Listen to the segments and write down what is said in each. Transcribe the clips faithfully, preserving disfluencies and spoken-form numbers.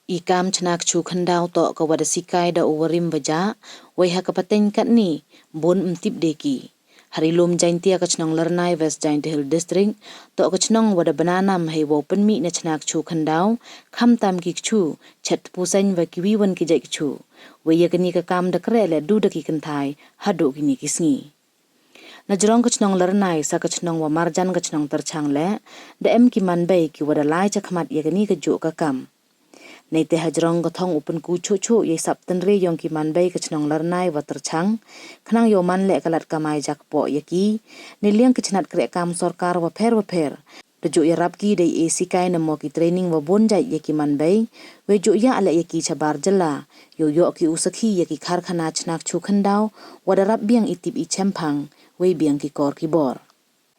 I kam chna kchu khyndaw toh ka wa da sikai da u warim wa jah, wei ha ka pateng katni, bun ym tip de ki. Hari lum Jaintia ka chnong Lyrnai West Jaintia Hills District, toh ka chnong wa da bna nam hei wow pynmih na chna kchu khyndaw, khamtam ki kchu, chet pusain wa kiwi wan ki jait kchu. Wei ya kani ka kam da kreh le du da ki kynthai, haduh kini ki sngi. Na jrong ka chnong Lyrnai sa ka chnong wa marjan ka chnong Tyrchang le, da em ki man bei ki wa da lai chakhmat ya kani ka juh ka kam. Neite ha jrong ka thong u pynku chuh chuh ya i sap tynre yong ki man bei ka chnong Lyrnai wa Tyrchang, khnang yow man le ka lad kamai jakpoh ya ki, ne liang ki chnat kreh kam sorkar wa pher wa pher. Da juh yarap ki da i e sikai na mo ki training wa bun jait ya ki man bei, wei juh ya le ya ki chabar jylla, yow yoh ki u sakhi ya ki karkhana chna kchu khyndaw, wa da rap biang i tip i chemphang, wei biang ki kor ki bor.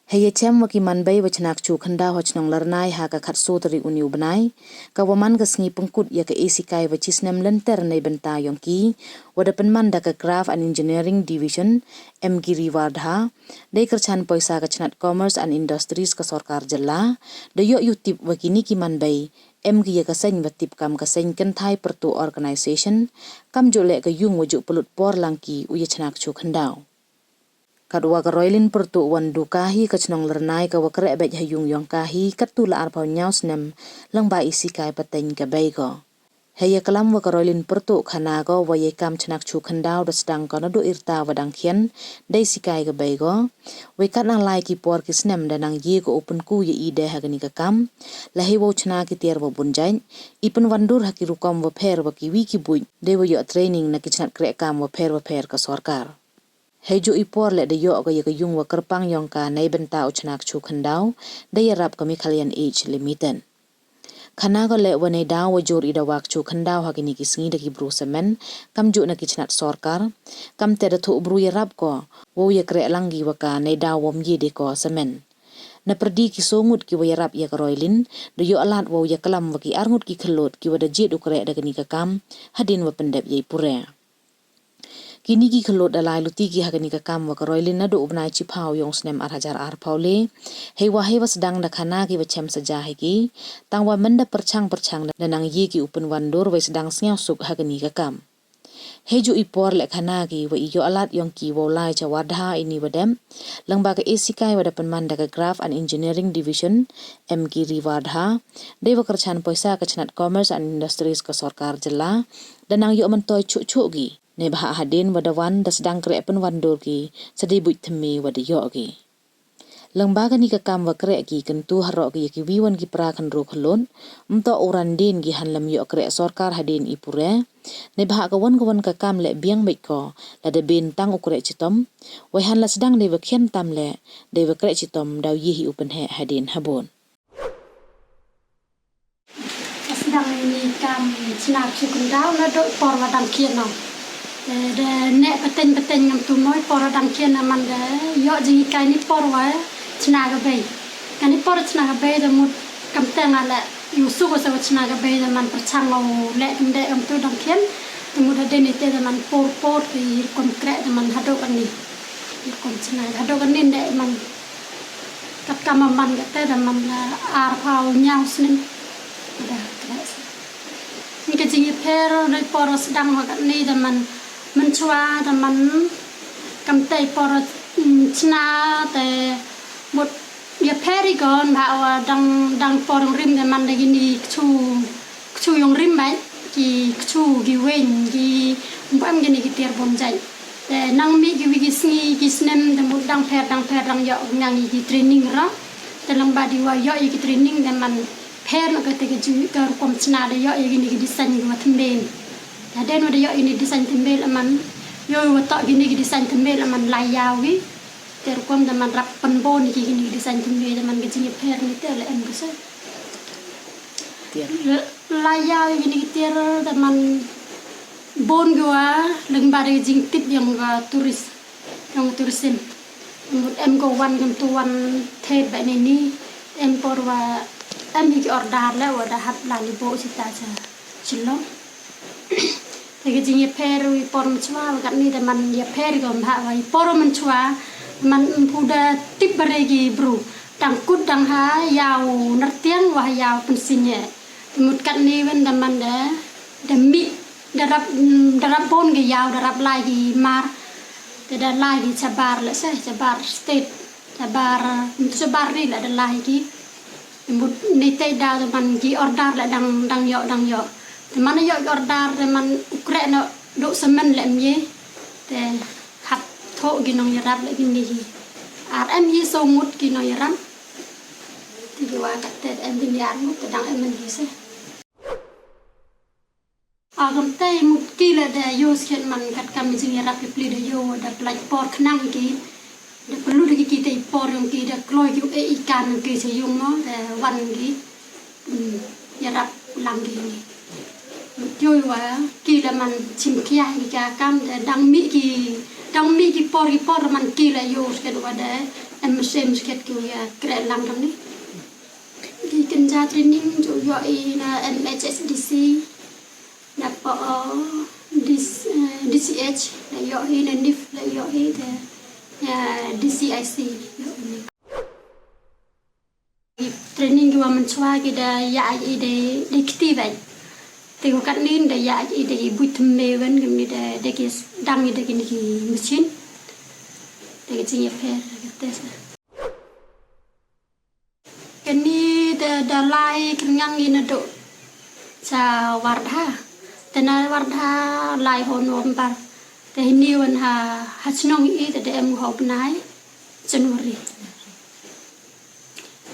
Hei ya chem wa ki man bei wa chna kchu khyndaw ha chnong Lyrnai ha ka khatso tarik uni u bnai, ka wa man ka sngi pynkut ya ka e sikai wa chi snem lynter nei bynta yong ki, wa da pynman da ka Craft and Engineering Division, M Giri Wardha, dei kyrchan poisa ka chnat Commerce and Industries ka sorkar jylla, da yoh yu tip wa kini ki man bei, em ki ya ka seng wa tip kam ka seng kynthai pyrtuh organisation, kam juh le ka yung wa juh pynlut por lang ki u ya chna kchu khyndaw. Katwa ka Roylin pyrtuh wan du kahi ka chnong Lyrnai ka wa kreh beit ha yung yong kahi, kattu la arphaw nyaw snem, lang ba i sikai pateng ka bei ko. Hei ya klam wa ka Roylin pyrtuh khana ko wa ya i kam chna kchu khyndaw da sdang ko naduh i rta wa dang khian, dei sikai ka bei ko. Wei kat nang lai ki por ki snem da nang ye ko u pynku ya i de ha kani ka kam. La hei wow chna ki tiar wa bun jait, i pynwandur ha ki rukom wa pher wa kiwi ki buit, dei wa yoh training na ki chnat kreh kam wa pher wa pher ka sorkar. Hei juh i por le da yoh ka ya ka yung wa kyrpang yong ka nei bynta u chna kchu khyndaw, da yarap ka Meghalayan Age Limited. Khana ko le wa nei daw wa jur i dawa kchu khyndaw ha kini ki sngi da ki bru samen, kam juh na ki chnat sorkar, kam te da thuh bru yarap ko, wow ya kreh lang ki wa ka nei daw wom ye de ko samen. Na pyrdi ki so ngut ki wa yarap ya ka Roylin, da yoh lad wow ya klam wa ki ar ngut ki khlot ki wa da jied u kreh da kani ka kam, hadien wa pyndep ya i pure. Kini ki khlot da lai luti ki ha kani ka kam wa ka Roylin naduh u bnai chiphaw yong snem ar hajar arphaw le. Hei wa hei wa sdang da khana ki wa chem saja hei ki. Tang wa mynda pyrchang pyrchang da nang ye ki u pynwandur wei sdang sngewsuk ha kani ka kam. Hei juh i por le khana ki wa i yoh lad yong ki wow lai cha Wardha ini wa dem. Lang ba ka e sikai wa da pynman da ka Craft and Engineering Division, M Giri Wardha, dei wa kyrchan poisa ka chnat Commerce and Industries ka sorkar jylla, da nang yoh myntoi chuh chuh ki. Neibhah hadien wa da wan da sdang kreh pynwandur ki, sa dei buit thymme wa da yoh ki. Lang ba kani ka kam wa kreh ki kyntu haroh ki ya kiwi wan ki pra khynru khlot, ym toh u ran dien ki hanlem yoh kreh sorkar hadien i pure. Neibhah ka wan ka wan ka kam le biang beit ko, la da bin tang u kreh chitom. Wei han la sdang dei wa khian tam le, dei wa kreh chitom daw ye hi u pynheh hadien habun. Sdang ini kam chna kchu khyndaw naduh por wa dang khian no. Te da neh pateng pateng ngam tu moi por wa dang khian na man da yoh jinghikai ni por wa chna ka bei. Kani por chna ka bei da mut kam teng a le yu suk wa sa wa chna ka bei da man pyrchang o le kam de kam tu dang khian. Da mut hadien ite da man por por ki rukom kreh da man haduh kani. Rukom chna haduh kani de man. Kat kam man kate da man la arphaw nyaw snem. Da kre sa. Ni ka jingïapher dei por sdang wa katni da man mynchwa da man kam tei por, mm, chna te mut ïapher i kon ba wa dang, dang por rim da man da kini kchu kchu yong rim bait, ki kchu, ki weng, ki bam kini ki tiar bom jait. Te nang mih kiwi ki sngi, ki snem, te mut dang pher, dang pher, dang yoh ngang i ki training ra. Te lang ba di wa yoh i ki training, te man pher no kate ka ju, ka rukom chna da yoh i kini ki design ki wa thembel. Te den wa da yoh i ni design thembel man, yoh wa toh kini ki design thembel man lai yaw wi. Te rukom da man rap pynbon i ki kini ki design thembel, te man ka jingïapher ni te le em ka sa. Tiar. L-, lai yaw ini ki tiar da man bun gua leng ba da jingtip yong ka tourist, yong tourism. Mut em ko wan kam tu wan thet ba ni ni, em por wa em hi ki order le wa da hap la ni bo sita cha Shillong. Te ka jingïapher i por mynchwa wa katni da man ïapher i ko mbha wa i por mynchwa man ym pu da tip bare ki bru. Dang kut dang ha yaw nyrtiang wa ha yaw pynsiñ e. Te mut katni wan da man da, da mih, da rap, da rap bun ki yaw, da rap lai ki mar, te da lai ki chabar le se, chabar state, chabar, mut chabar ri le da lai ki. Te mut ni te da, da man ki order le dang, dang yoh, dang yoh. Te man yoh ki order, te man u kreh no duk samen le em ye. Te hap thoh ki nongyarap le kini ki. Ar em ye so ngut ki nongyarap. Te ki wa kat te em di ni ar ngut te dang em man ki se. A kam te mut ki le da yoh skhet man kat kam jingyarap ki pli da yoh da pynlait por khnang ki. Da pynlut ki ki te i por yong ki da kloi ki u e i kam yong ki cha yung mo da wan ki. Hmm, yarap lang ki ni. Mut yoh wa ki le man chim khia ki ka kam da dang mih ki, dang mih ki por ki por man ki le yoh skhet wa da em sem skhet ki ya kreh lang kam ni. Ki kynja training ju yoh i na M H S D C, na po, eh, D C H, na yoh i na nif, na yoh i da, ya, D C I C, yoh i ni. Training ki wa man chwa ki da ya i da, da kti bai. Te ko kat ni da ya i da i buit me wan ki ni da, da ki s-, dang i da ki ni ki machine. Da ki jingyaphær, da ki test. Kani da, da lai kyrngang i na dooh cha Wardha. Te na Wardha lai ho November. Te hini wan ha, ha chnong i te da em ho bnai January.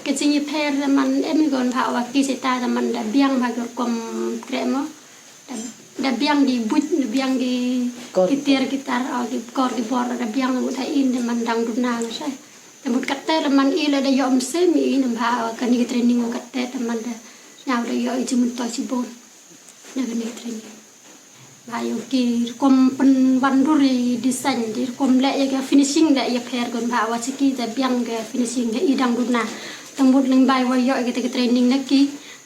Ka jingyaphær da man em i gon bha wa ki se ta da man da biang bha ki rukom kreh mo. Da, da biang ki buit, da biang ki kor ki tiar ki tar, o ki kor ki bor, da biang da mut ha in da man dang duna nga sai. Da mut katte da man i le da yoh mynsiem i, namba kani ka training katte da man da, nyaw da yoh i jingmyntoi chibun. Na kani ka training. Ba yoh ki rukom pynwandur i design, di rukom le ya ka finishing le yaphær gon ba wa chi ki da biang ka finishing ka i dang duna. Da mut lyngba wa yoh i kata ka training na ki,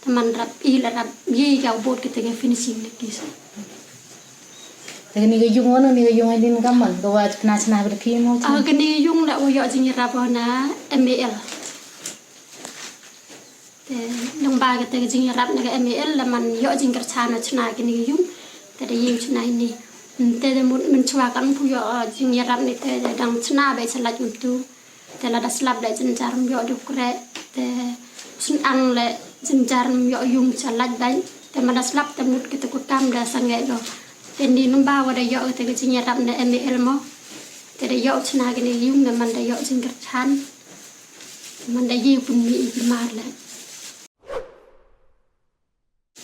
da man rap i le rap ye ka bot kata ka finishing na ki. Te kani ka yung, o, kani ka yung ai din ka man, ka wa chna chna ba ki mo. Ah, kani ka yung la wa yoh jingyarap na M A L. Te lyngba kata ka jingyarap na ka M A L la man yoh jingkyrchan na chna kani ka yung. Te da yung chna ini. Te da mut mynchwa kam pu yoh, ah, jingyarap ni te da dang chna ba i sa lait myntu. Te lada slap le jynjar ym yoh du kreh, te sngewthuh le jynjar ym yoh yung cha lait bait. Te man da slap te mut kata ka kam da sangeh ko. Te ni namba wa da yoh kata ka jingyarap na M A L mo. Te da yoh chna kani yung da man da yoh jingkyrchan. Man da ye pun mi i ki mar le.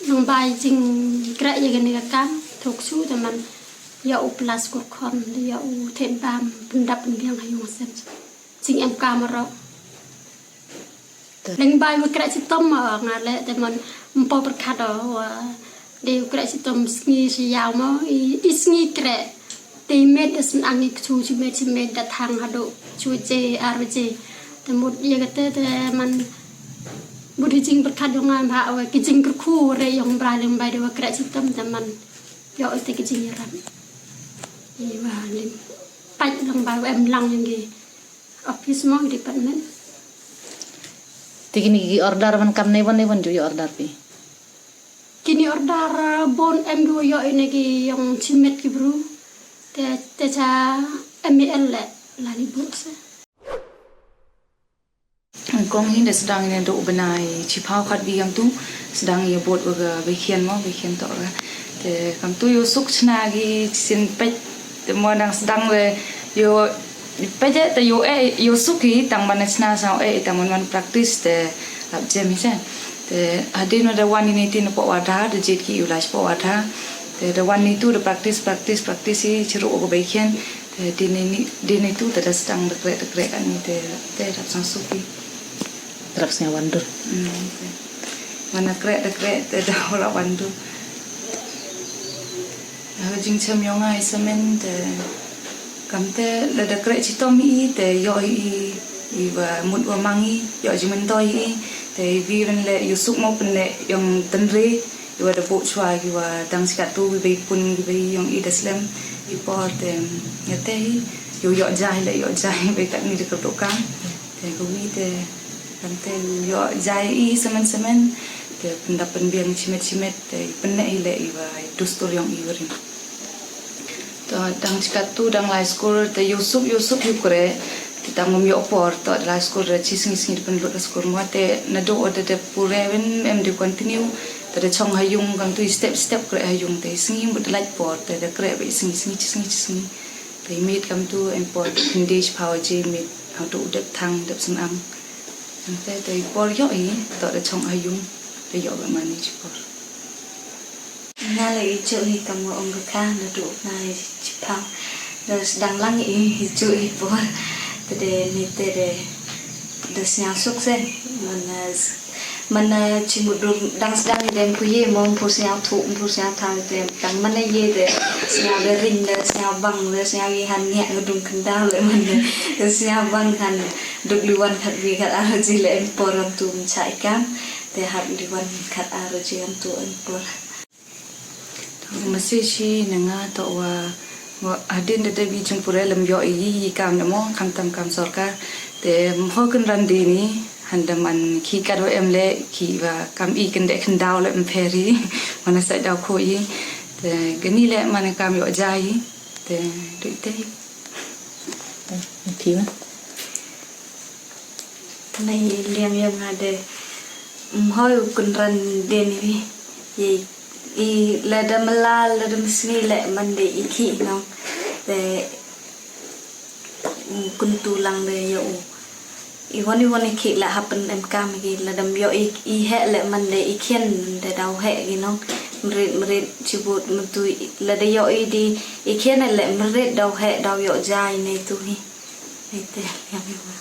Nang bai jingkreh ya kani ka kam, thok su te man yoh u plus kurkhon, yoh u thet bam, pyndap pynbiang ha yung ha sem. Jingem kam ro. Te. Lyngba wa kreh chitom mo, nga le te man ym poi pyrkhat o, wa de u kreh chitom sngi chi yaw mo, i, i sngi kreh. Te i miet da sngewthuh i kchu chi miet chi miet da thang hadooh chi waje, ar waje. Te mut ya kata te man mut i jingpyrkhat yong nga bha wa ki jingkyrkhu re yong bra lyngba de wa kreh chitom te man yoh i te ki jingyarap. I wa lim pait lyngba wa em lang yong ki office mo, department. Te kini ki order wan kam ne wan ne wan ju yoh order phi. Kini order, ah, bon em du yoh i na ki yong chi miet ki bru. Te, te cha M A L le, la ni bu se. Kong hi da sdang i na dooh bnai chiphaw khatwi kamtu, sdang i ya bot wa ka Beikhian mo, Beikhian toh ra. Te kamtu yoh suk chna ki chisien peit, te mo dang sdang le yoh peit te yoh e, yoh suk i tang ban chna sa e, tang ban practice te lap jem hi se. Te hadien wa da wan ini tin poh Wardha, da jied ki yoh lai poh Wardha. Te da wan ini tu da practice, practice, practice i chiruh ko Beikhian. Te dini, dini tu te da sdang da kreh, da kreh kani te, te rap sang suk i. Rap sang wandur. Hmm, te. Mana kreh, da kreh, te da rap wandur. Ha jingchem yong nga i samen te kamte lada kreh chitom i te yoh i, i wa mut wa mang i, yoh jingmyntoi i, te i wi wan le yoh suk mo pynle yong tynre, i wa da buh chwa, i wa dang chi kattu, i bei pun, i bei yong i da slem, i por te, ya te i, yoh yoh jai le yoh jai, bei katni da kyrduh kam, te ka wi te, kamte yoh jai i samen samen, Pynda pynbiang chimet chimet te pynneh hi leh iwa dustur yong i warim. To dang chi kattu dang lai skur te yow suk yow suk yow kreh. Te tang ym yoh por to da lai skur da chi sngi sngi da pynlut da skur mo te nadooh da da pure win em da continue. Te da chong ha yung kamtu i step step kreh ha yung te sngi mut da lait por te da kreh ba i sngi sngi chi sngi chi sngi. Te i miet kamtu em por khynde chiphaw waje miet hatu dep thang dep synang. Te te i por yoh i to da chong ha yung da yoh ba mani chi por. Nga le i jooh hi kam wa ong ka kha nadooh na i chiphaw. Da sdang lang i i jooh i por. Te de ni te de da sñiaw suk se. Man, eh, s-, man, eh, chi mut dur dang sdang i de ym pu ye mo ym pu sñiaw thuh ym pu sñiaw thaw i de tang man ye de sñiaw de ring de sñiaw bang de sñiaw ye han ngiah ka dung khyndaw le man de sñiaw bang han duk liwan khat wi khat ar ji le em por ym tu ym chah i kam. Te hap liwan khat ar ji ym tu em por. Masi chi na nga to wa, wa hadien da dep i jingpure lem yoh i i kam da mo kam tam kam sorkar. Te mho kynran de ni han da man ki kat wa em le ki wa kam i kynde khyndaw le em pheri mana sa daw kho i. Te kani le man kam yoh jai. Te du te. Ti ma. Tnai liang yong nga de mhoi u kynran de ni wi. Ye i lada mla lada msni le man de i khi nong. Te, mm, kyntu lang de yow u. I wan i wan i khi la happen em kam ki lada m yoh i, i heh le man de i khian de daw heh ki nong. Mrit mrit chibut mtu i, lada yoh i di i khian le mrit daw heh daw yoh jai ne tu hi. Ai te, yang i wa.